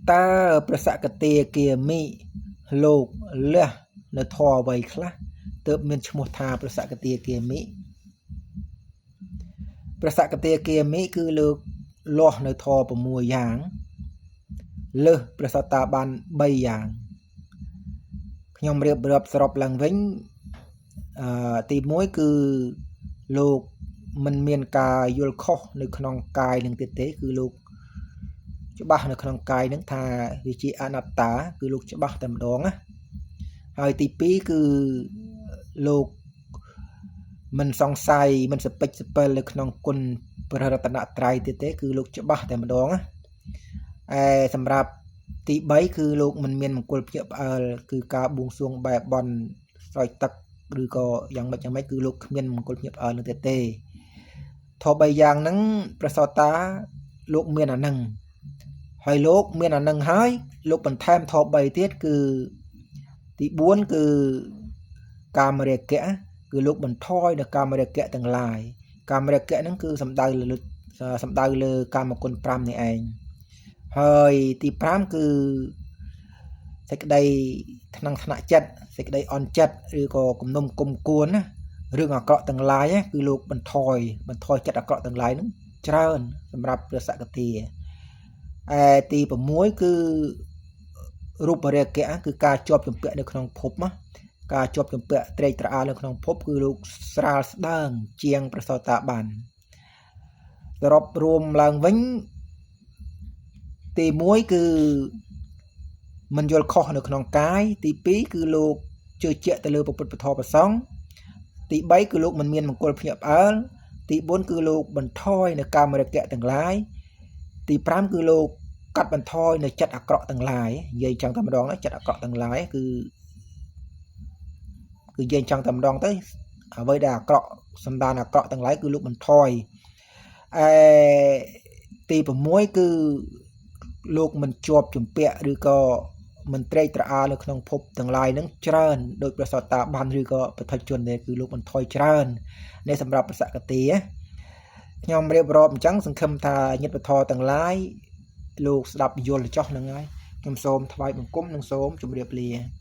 តើព្រះសកទាគាមិលោកលះនៅធម៌អ្វីខ្លះទើបមានឈ្មោះថាព្រះសកទាគាមិព្រះសកទាគាមិគឺលោកលាស់នៅធម៌6យ៉ាងលើសព្រះសតាបាន3យ៉ាងខ្ញុំរៀបរាប់សរុបឡើងវិញអឺទី1គឺលោកមិនមានការយល់ខុសនៅក្នុងកាយនឹងទៀតទេគឺលោកច្បាស់នៅក្នុងកាយនឹងថាវាជាអនត្តាគឺលោកច្បាស់តែម្ដងណាហើយទី2គឺលោកមិនសង្ស័យមិនសពេចសពិលនៅក្នុងគុណព្រះរតនត្រ័យទៀតទេគឺលោកច្បាស់តែម្ដងណាឯសម្រាប់ទី3គឺលោកមិនមានមង្គលភ្ញាក់ផ្អើលគឺការបួងសួងបែបបន់ស្រោចទឹកឬក៏យ៉ាងម៉េចយ៉ាងម៉េចគឺលោកគ្មានមង្គលភ្ញាក់ផ្អើលនឹងទៀតទេធម៌3យ៉ាងហ្នឹងព្រះសោតាលោកមានអាហ្នឹងហើយលោកមានអានឹងហើយលោកបន្ថែមធម៌3ទៀតគឺទី4គឺកាមរាគៈគឺលោកបន្ថយនៅកាមរាគៈទាំងឡាយកាមរាគៈហ្នឹងគឺសំដៅលើសំដៅលើកាមគុណ5នេះឯងហើយទី5គឺសេចក្តីថ្នាំងថ្នាក់ចិត្តសេចក្តីអន់ចិត្តឬក៏គំនុំគុំគួនណារឿងអាក្រក់ទាំងឡាយគឺលោកបន្ថយបន្ថយចិត្តអាក្រក់ទាំងឡាយហ្នឹងច្រើនសម្រាប់ព្រះសកតាឯទី6គឺរូបរាគៈគឺការជាប់ជំពាក់នៅក្នុងភពណាការជាប់ជំពាក់ត្រេកត្រអាលនៅក្នុងភពគឺលោកស្រាលស្ដើងជាងព្រះសោតាបានសរុបរួមឡើងវិញទី1គឺមិនយល់ខុសនៅក្នុងកាយទី2គឺលោកជឿជាក់ទៅលើពុទ្ធពធប្រសង្ឃទី3គឺលោកមិនមានមង្គលភ្ញាក់ផ្អើលទី4គឺលោកបន្ថយនៅកាមរគៈទាំងឡាយទី5គឺលោកកាត់បន្ថយនៅចិត្តអាក្រក់ទាំងឡាយនិយាយចឹងតែម្ដងចិត្តអាក្រក់ទាំងឡាយគឺគឺនិយាយចឹងតែម្ដងទៅអ្វីដែលអាក្រក់សម្ដានអាក្រក់ទាំងឡាយគឺលោកបន្ថយឯទី6គឺលោកមិនជាប់ជំពាក់ឬក៏មិនត្រេកត្រអាលនៅក្នុងភពទាំងឡាយនឹងច្រើនដោយព្រះសតាបានឬក៏បឋិជនទេគឺលោកបន្ថយច្រើននេះសម្រាប់ប្រសកទាខ្ញុំរៀបរាប់អញ្ចឹងសង្ឃឹមថាញាតិពធទាំងឡាយលោកស្ដាប់យល់ចោះហ្នឹងហើយខ្ញុំសូមថ្វាយបង្គំនិងសូមជម្រាបលា។